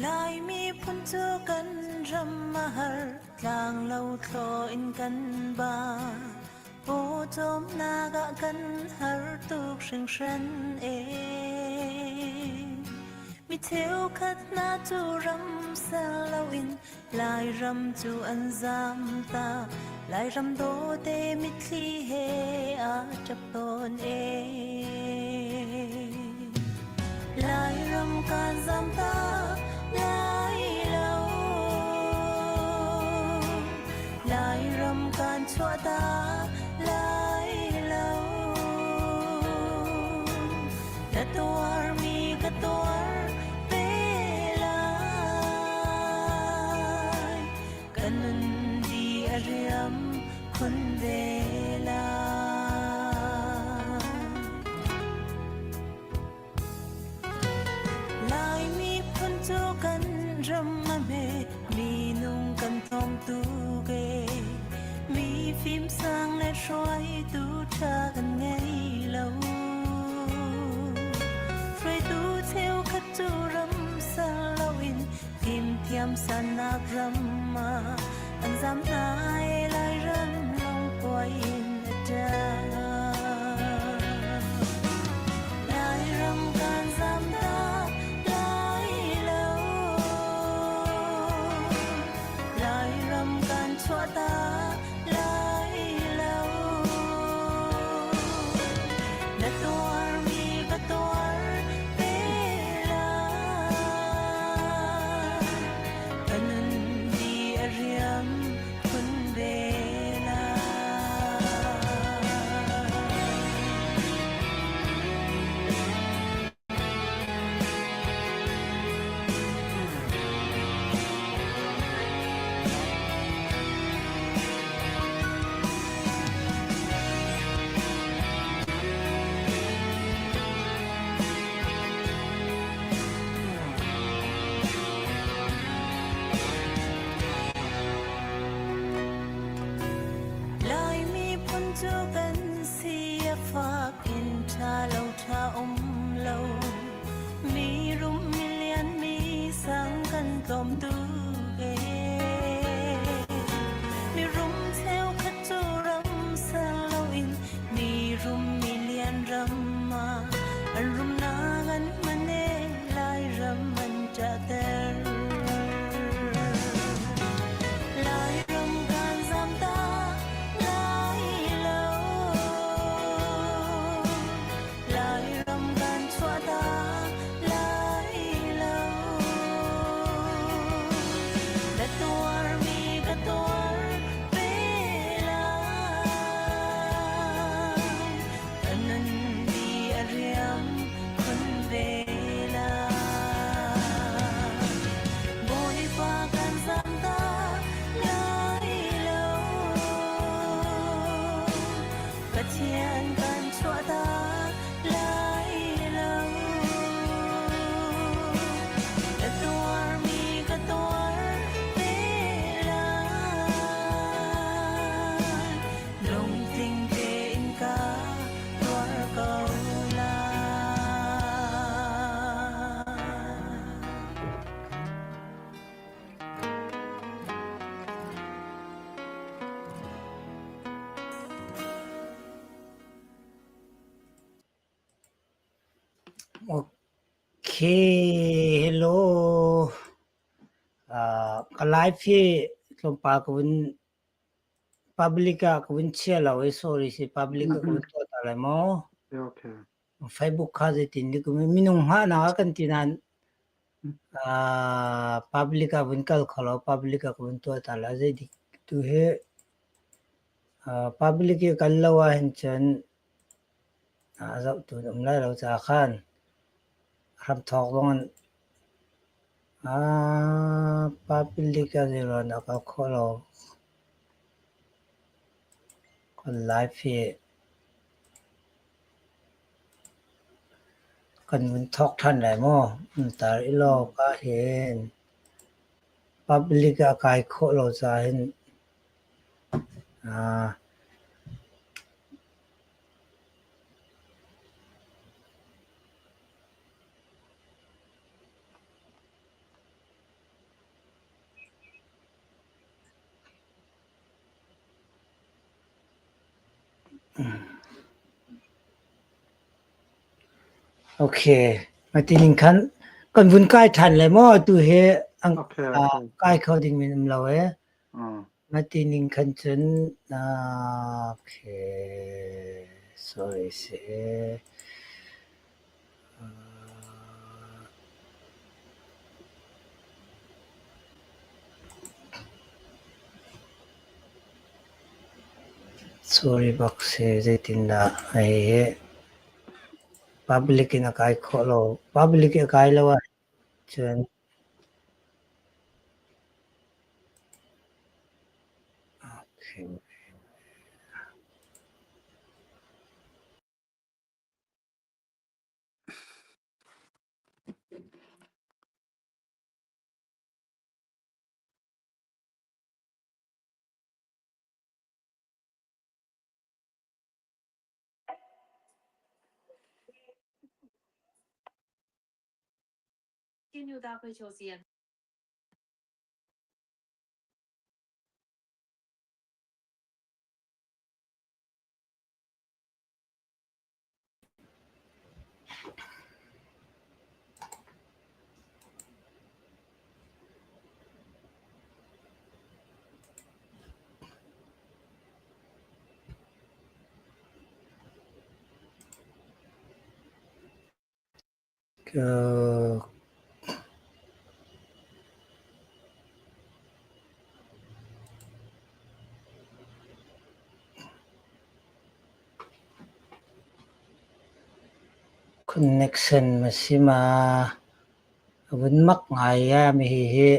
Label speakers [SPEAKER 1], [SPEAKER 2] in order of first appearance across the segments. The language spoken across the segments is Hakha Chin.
[SPEAKER 1] Laimi phun cu kan ram a har, tlanglo thlaw in kan ba. Pawcawmnak ah kan har tuk hringhran e. Mi cheukhat hna cu ram ser loin Lairam cu an zam ta. Lairam dawte mitthli he a ṭap tawn e. Lairam kan zam ta lai lo. Lairam kan chuah ta lai lo. Na tuarmi ka tuar ve lai. Ka nun di a riam khun ve lai. Laimi phun cu kan ram a hme, minung kan tlawm tuk e. Mi fimsang le hruaitu ṭha kan ngei lo. Hruaitu cheukhat cu ram ser loin fimthiam sannak ram ah an zam hna i Lairam lawng kuai in a ṭang. Lairam kan zam ta lai lo. Lairam kan chuah ta lai lo. Na tuarmi ka tuar ve lai. Ka nun di a riam khun ve lai. Laimi phun cu kan si a fak in ṭha lo ṭha um lo. Mi rum mi lian mi sang kan tlawm tuk ee. Mi rum cheukhat cu ram ser loin mi rum mi lian ram ah an rumnak an hman ee Lairam an ṭahter. Lairam kan zam ta lai lo. Lairam kan chuah ta lai lo. Na tuarmi ka tuar ve lai. Ka nun di a riam khun ve lai. Bawipa kan zam ta lai lo. Pathian kan chuah ta lai lo. Ka tuarmi ka tuar ve lai. Lungtling tein ka tuar ko lai.
[SPEAKER 2] Okay, hello. Ka live hi tlawmpal ka vun public ah ka vun chia lo i sorry si public ah ka vun tuah ta lai maw?
[SPEAKER 3] Okay.
[SPEAKER 2] Facebook kha zeitin dik minung hngahnak ah kan ti nain public ah vun kal kho lo public ah ka vun tuah ta lai zei dik tu hi public i kal lo ahhin cun a zohtu an um lai lo caah khan. Hramthawk zong in public a zeiruang dah ka khawh lo. Kan live hi kan vun thawk ṭhan lai maw? Tar i law ka hin public ah kai khawh lo caah hin Okay, matining khan kan vun kai ṭhan lai maw? Atu hi ang
[SPEAKER 3] Okay, okay.
[SPEAKER 2] kai kho ding min um lo e. Matining khan cun okay, sorry si. Sorry bak si, zeitindah hei public in a kai khawh lo. Public i a kai lo ahcun okay. Connection ma si ma a vun mak ngai ah mi hihi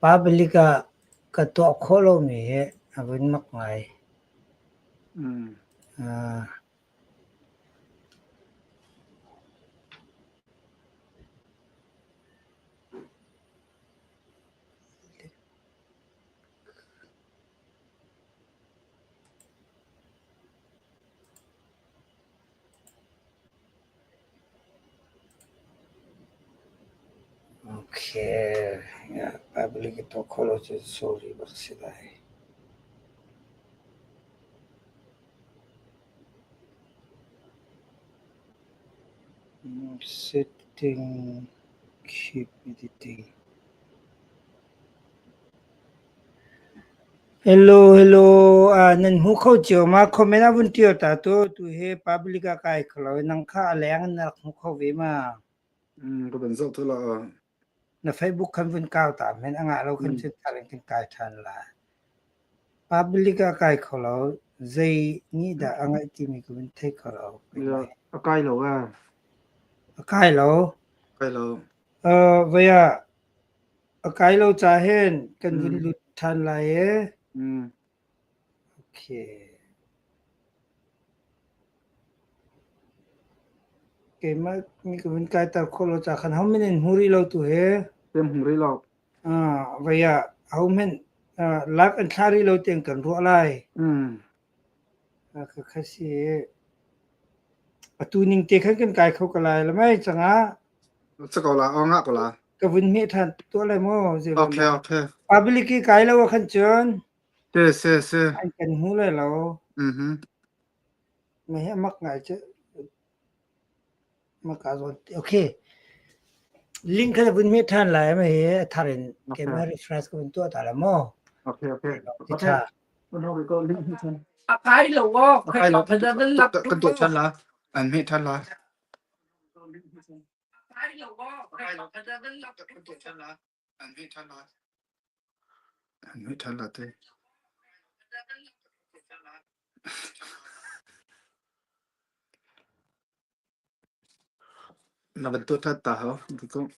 [SPEAKER 2] public ah ka tuah khawh lomi hi a vun mak ngai. Okay, public tuah khawh lo cu sorry bak si lai. Setting, keep editing. Hello, hello. Nan hmu kho cio ma? Comment ah vun ṭial ta tu. Tu hi public ah kai kho lo. Nang kha a leng na rak hmu kho ve ma?
[SPEAKER 3] Ka van zoh tu la.
[SPEAKER 2] Na Facebook khan vun kau ta men a ngah lo khan cun thar in kan kai ṭhan la. Public ah kai kho lo. Zei nih dah a ngaih timi ka vun thei kho lo.
[SPEAKER 3] A kai lo eh.
[SPEAKER 2] A kai lo.
[SPEAKER 3] Kai lo.
[SPEAKER 2] Voi ah A kai lo ca hin kan vun lut ṭhan lai e. Okay. Keimah nih ka vun kaiter khawh lo ca khan hohmanh in hmu rih lo tu hi.
[SPEAKER 3] Tem hmu rih lo.
[SPEAKER 2] Vai ah hohmanh lak an thlah rih lo tiang kan ruah lai. Khakha si. Atu ning te khan kan kai kho ko lai la mei cangah.
[SPEAKER 3] Sa ko la, o ngah ko la.
[SPEAKER 2] Ka vun hmeh ṭhan tuah lai maw?
[SPEAKER 3] Okay, okay.
[SPEAKER 2] Public i kai lo ah khan cun.
[SPEAKER 3] Se, se, se.
[SPEAKER 2] An kan hmu lai lo. Mei hi a mak ngai cu. Maka zawn. Okay. Link kha vun hmeh ṭhan lai ma hi a thar in keimah refresh ka vun tuah ta la maw?
[SPEAKER 3] Okay, okay. Okay.
[SPEAKER 4] A kai lo aw.
[SPEAKER 3] A kai lo. Kan tuah ṭhan la. An hmeh ṭhan la. An hmeh ṭhan la te. Na van tuah ṭhan ta hau.